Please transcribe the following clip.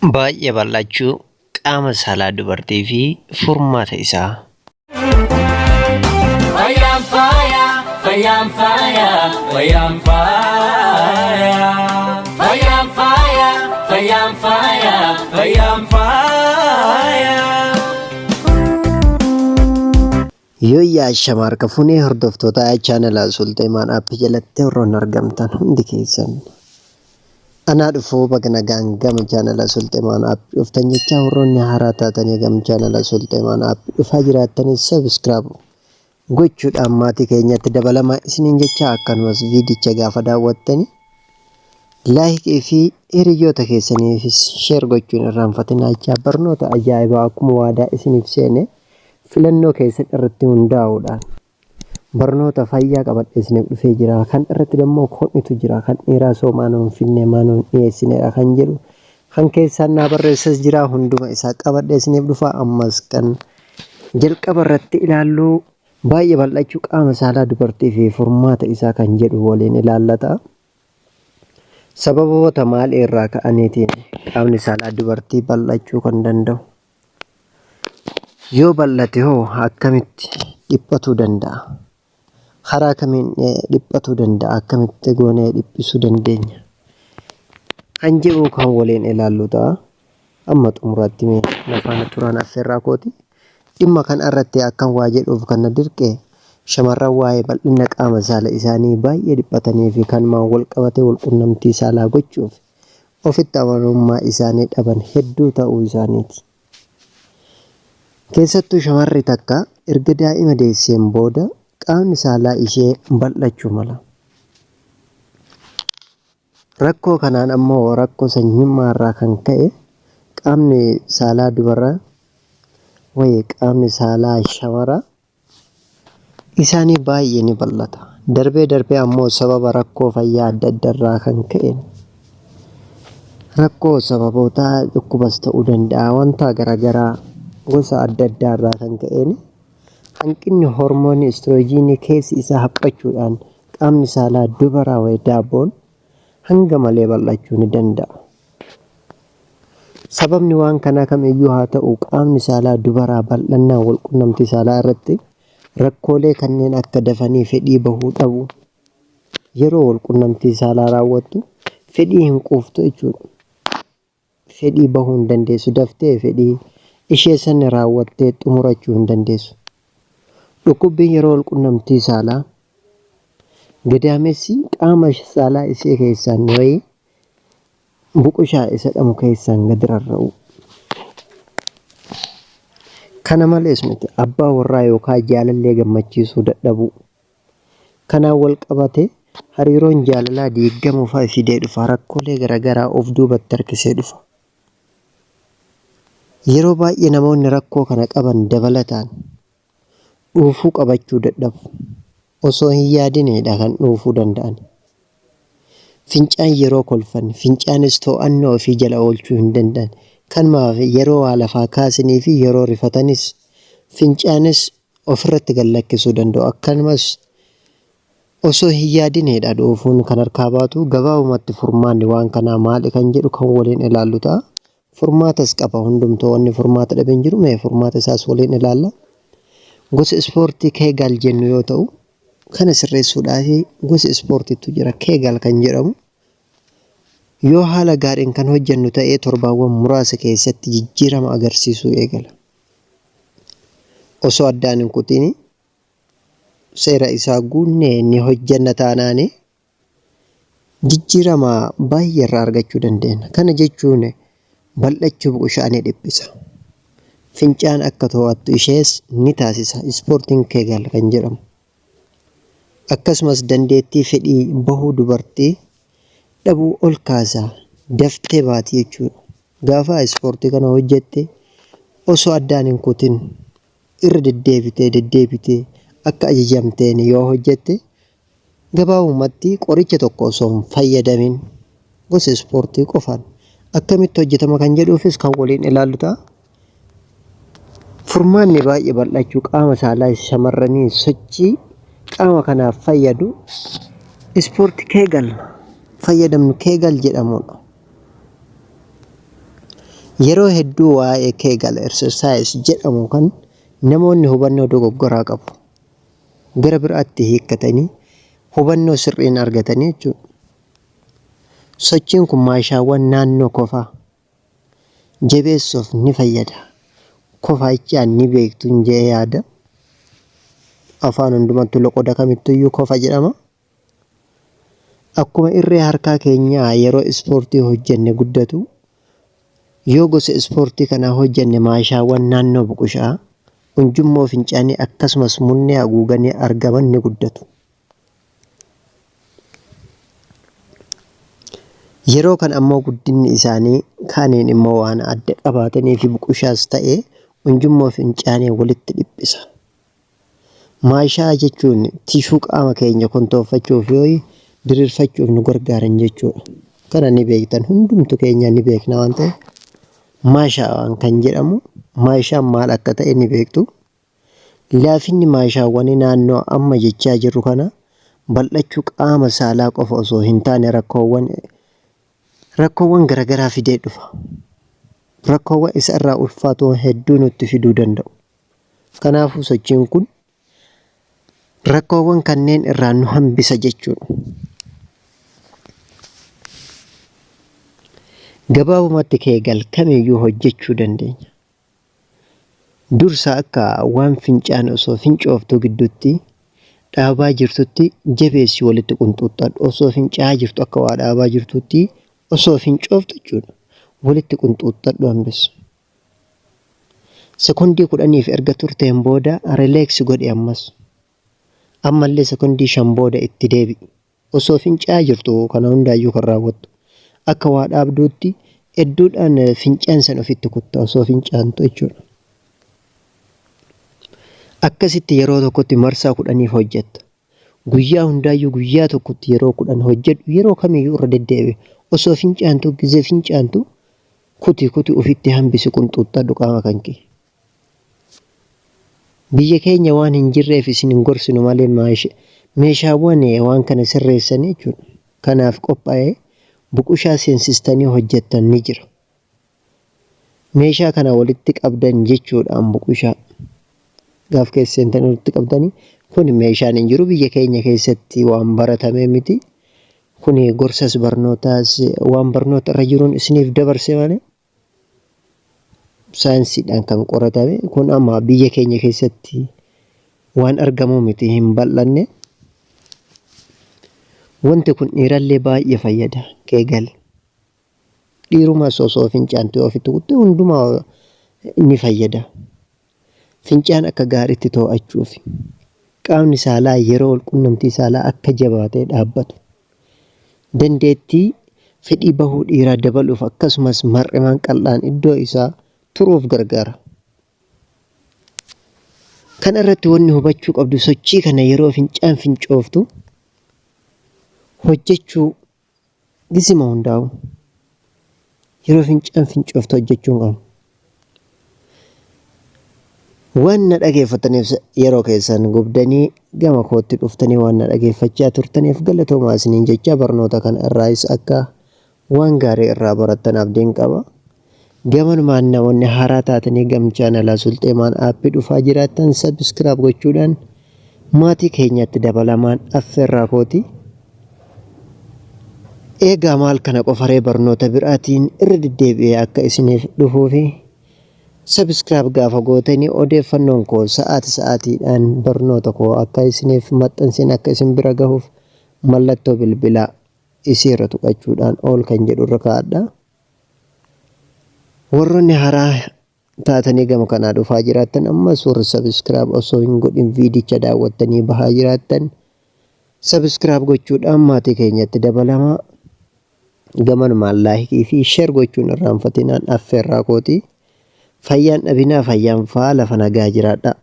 Baay'ee bal'achuu qaama saalaa dubartii fi furmaata isaa. Fayyaan faaya, fayyaan faaya, fayyaan faaya. Fayyaan faaya, fayyaan faaya, fayyaan faaya. Yooyyaa ashama harka funee hordoftoota chaanala Sulteemaan App jalatti warroon argamtan hundi keessan. Anaa dhufuu baga nagaan gama chaanala Sulteemaan App dhuftan jechaa warroonni haaraa taatanii gama chaanala Sulteemaan App dhufaa jiraattanis subscribe gochuudhaan maatii keenyatti dabalamaa isiniin jechaa akkanumas viidicha gaafa daawwattani laayikii fi hiriyoota keessaniifis share gochuun irraanfatinaa jechaa barnoota ajaa'ibaa akkuma waadaa isiniif seene filannoo keessan irratti hundaa'uudhaan barnoota fayyaa qabadhee isiniif dhufee jira. Kan irratti immoo komitu jira. Kan dhiiraa soo maa nuun finne maa nuun dhiyeessinedha kan jedhu kan keessaan naa barreessas jira. Hunduma isaa qabadhee isiniif dhufa. Ammas kan jalqaba irratti ilaallu baay'ee bal'achuu qaama saalaa dubartii fi furmaata isaa kan jedhu waliin ilaallata. Sababoota maalii irraa ka'aniitiin qaamni saalaa dubartii bal'achuu kan danda'u? Yoo bal'ate hoo akkamitti dhiphatuu danda'a? Karaa kamiin dhiphatuu danda'a? Akkamitti goonee dhiphisuu dandeenya? Kan jedhu kan waliin ilaallu ta'a. Amma xumuraatti mee na faana turaan affeerraa kooti. Dhimma kana irratti akkan waa jedhuuf kan na dirqe shamarran waa'ee bal'ina qaama saala isaanii baay'ee dhiphatanii fi kanumaan wal qabatee wal qunnamtii saalaa gochuuf ofitti amanamummaa isaanii dhaban hedduu ta'uu isaaniiti. Keessattuu shamarri takka erga daa'ima deesseen booda qaamni saalaa ishee bal'achuu mala. Rakkoo kanaan ammoo rakkoo sanyummaa irraa kan ka'e qaamni saalaa dubaraa wayi qaamni saalaa shamaraa isaanii baay'ee ni bal'ata. Darbee darbee ammoo sababa rakkoo fayyaa adda addaa irraa kan ka'e rakkoo sababoota dhukkubas ta'uu danda'a wanta garaagaraa gosa adda addaa irraa kan ka'een hanqinni hormoonii istiroojiinii keessi isaa haphachuudhaan qaamni saalaa dubaraa wayi daabboon hanga malee bal'achuu ni danda'a. Sababni waan kanaa kamiyyuu haa ta'u qaamni saalaa dubaraa bal'annaa walqunnamtii saalaa irratti rakkoolee kanneen akka dafanii fedhii bahuu dhabuu yeroo walqunnamtii saalaa raawwattu fedhii hin quuftu jechuudha. Fedhii bahuu hin dandeessu daftee fedhii ishee san raawwattee xumurachuu hin dandeessu. Dhukkubbiin yeroo walqunnamtii saalaa gadaamessi qaama saalaa ishee keessaan wayii buqushaa isa jedhamu keessaan gadi rarra'u. Kana malees miti abbaa warraa yookaan jaalallee gammachiisuu dadhabuu. Kanaan wal qabate hariiroon jaalalaa diigamuu fa'a fidee dhufa. Rakkoolee garaagaraa of duubatti harkisee dhufa. Yeroo baay'ee namoonni rakkoo kana qaban dabalataan dhuufuu qabachuu dadhabu. Osoo hin yaadinidha kan dhuufuu danda'an. Fincaan yeroo kolfan fincaanis to'annoo ofii jala oolchuu hin danda'an. Kanumaaf yeroo waa lafaa kaasanii fi yeroo rifatanis fincaanis ofirratti gad lakkisuu danda'u. Akkanumas osoo hin yaadinidha dhuufuun kan harkaa baatu. Gabaabumatti furmaanni waan kanaa maali kan jedhu kan waliin ilaallu ta'a. Furmaatas qaba hundumtuu wanni furmaata dhabe hin jiru mee furmaata isaas waliin ilaalla. Gosa ispoortii Kegel jennu yoo ta'u kana sirreessuudhaaf gosa ispoortiitu jira Kegel kan jedhamu. Yoo haala gaariin kan hojjennu ta'ee torbaawwan muraasa keessatti jijjiirama agarsiisuu eegala. Osoo addaan hin kutiin seera isaa guunnee ni hojjenna taanaani jijjiirama baay'ee irraa argachuu dandeenya. Kana jechuun bal'achuu buqushaa ni dhiphisa. Fincaan akka to'attu ishees ni taasisa. Ispoortiin Kegel kan jedhamu. Akkasumas dandeettii fedhii bahuu dubartii dhabuu ol kaasa. Daftee baati jechuudha. Gaafa ispoortii kana hojjette osoo addaan hin kutin irra deddeebitee deddeebitee akka ajajamteen yoo hojjette gabaabumatti qoricha tokko osoo hin fayyadamin gosa ispoortii qofaan akkamitti hojjetama kan jedhuufis kan waliin ilaallu ta'a. Furmaanni baay'ee bal'achuu qaama saalaa shamarranii sochii qaama kanaaf fayyadu ispoortii Kegel fayyadamnu Kegel jedhamudha. Yeroo hedduu waa'ee Kegel exercise jedhamu kan namoonni hubannoo dogoggoraa qabu. Gara biraatti hiikkatanii hubannoo sirriin argatanii jechuudha. Sochiin kun maashaawwan naannoo kofaa jabeessuuf ni fayyada. Kofaa jechaan ni beektu jedhee yaada. Afaan hundumattuu loqoda kamittuyyuu kofa jedhama. Akkuma irree harkaa keenyaa yeroo ispoortii hojjenne guddatu, yoo gosa ispoortii kanaa hojjenne maashaawwan naannoo buqushaa, ujummoo fincaanii akkasumas munnee haguuganii argaman ni guddatu. Yeroo kan ammoo guddinni isaanii kaaniin immoo waan adda qabaatanii fi buqushaas ta'ee ujummoo fincaanii walitti dhiphisa. Maashaa jechuun tishuu qaama keenya kontooffachuuf yoo diriirfachuuf nu gargaaran jechuudha. Kana ni beektan, hundumtu keenya ni beekna waan ta'eef maashaa kan jedhamu maashaan maal akka ta'e ni beektu. Laafinni maashaawwanii naannoo amma jechaa jirru kana bal'achuu qaama saalaa qofa osoo hin taane rakkoowwan garaagaraa fidee dhufa. Rakkoowwan isa irraa ulfaatoo hedduu nutti fiduu danda'u. Kanaafuu sochiin kun rakkoowwan kanneen irraa nu hambisa jechuudha. Gabaabumatti Kegel kamiyyuu hojjechuu dandeenya. Dursa akka waan fincaan osoo fincooftuu gidduutti dhaabaa jirtutti jabeessi walitti qunxuuxxadhu. Osoo fincaa'aa jirtu akka waa dhaabaa jirtutti osoo fincooftu jechuudha. Walitti qunxuuxxadhu hambis. Sekondii 10f erga turteen booda relax godhi ammas. Ammallee sekondii 5 booda itti deebi'i. Osoo fincaa'aa jirtu kana hundaayyuu kan raawwattu. Akka waa dhaabduutti hedduudhaan fincaan san ofitti kutta osoo fincaantu jechuudha. Akkasitti yeroo tokkotti marsaa 10f hojjetta. Guyyaa hundaayyuu guyyaa tokkotti yeroo 10 hojjedhu, yeroo kamiyyuu irra deddeebi'i. Osoo fincaantu, gizee fincaantu kuti kuti ofitti hambisi, qunxuuxxadhu qaama kan kee. Biyya keenya waan hin jirreef isin hin gorsinu malee meeshaawwan waan kana sirreessan jechuudha. Kanaaf qophaa'ee buqushaa seensistanii hojjettan ni jira. Meeshaa kana walitti qabdan jechuudhaan buqushaa gaaf keessa seentanii walitti qabdanii, kun meeshaan hin jiru biyya keenya keessatti, waan baratame miti. Kun gorsas barnootaas waan barnoota irra jiruun isiniif dabarse malee saayinsiidhaan kan qoratame kun amma biyya keenya keessatti waan argamu miti, hin bal'anne. Wanti kun dhiirallee baay'ee fayyada, Kegel. Dhiirumas osoo fincaantu ofitti kutte hundumaa ni fayyada. Fincaan akka gaariitti to'achuuf, qaamni saalaa yeroo walqunnamtii saalaa akka jabaatee dhaabbatu, dandeettii fedhii bahuu dhiiraa dabaluuf akkasumas mar'imaan qal'aan iddoo isaa turuuf gargaara. Kana irratti wanni hubachuu qabdu, sochii kana yeroo fincaan fincooftu hojjechuu gisima hundaa'u yeroo fincaan fincooftu hojjechuu hin qabnu. Waan na dhageeffataniif, yeroo keessan gubdanii gama kootti dhuftanii waan na dhageeffachaa turtaniif galatoomaa isiniin jecha, barnoota kana irraayis akka waan gaarii irraa barattan abdiin qaba. Gamanumaan namoonni haaraa taatanii gam chaanalaa Sulxeemaan aappii dhufaa jiraattan subscribe gochuudhaan maatii keenyatti dabalamaan affeerraa kooti. Eegaa maal kana qofaree, barnoota biraatiin irra deddeebi'ee akka isiniif dhufuufi subscribe gaafa gootanii odeeffannoon koo sa'aati sa'aatiidhaan barnoota koo akka isiniif maxxansin akka isin bira gahuuf mallattoo bilbilaa isiirra tuqachuudhaan all kan jedhu irra kaa'adha. Warroonni haaraa taatanii gama kanaa dhufaa jiraattan, ammas warri subscribe osoo hin godhin viidicha daawwattanii bahaa jiraattan, subscribe gochuudhaan maatii keenyatti dabalamaa. Gamanumaan like fi share gochuun irraanfatinaan affeerraa kooti. Fayyaan dhabinaa, fayyaan faa, lafa nagaa jiraadha.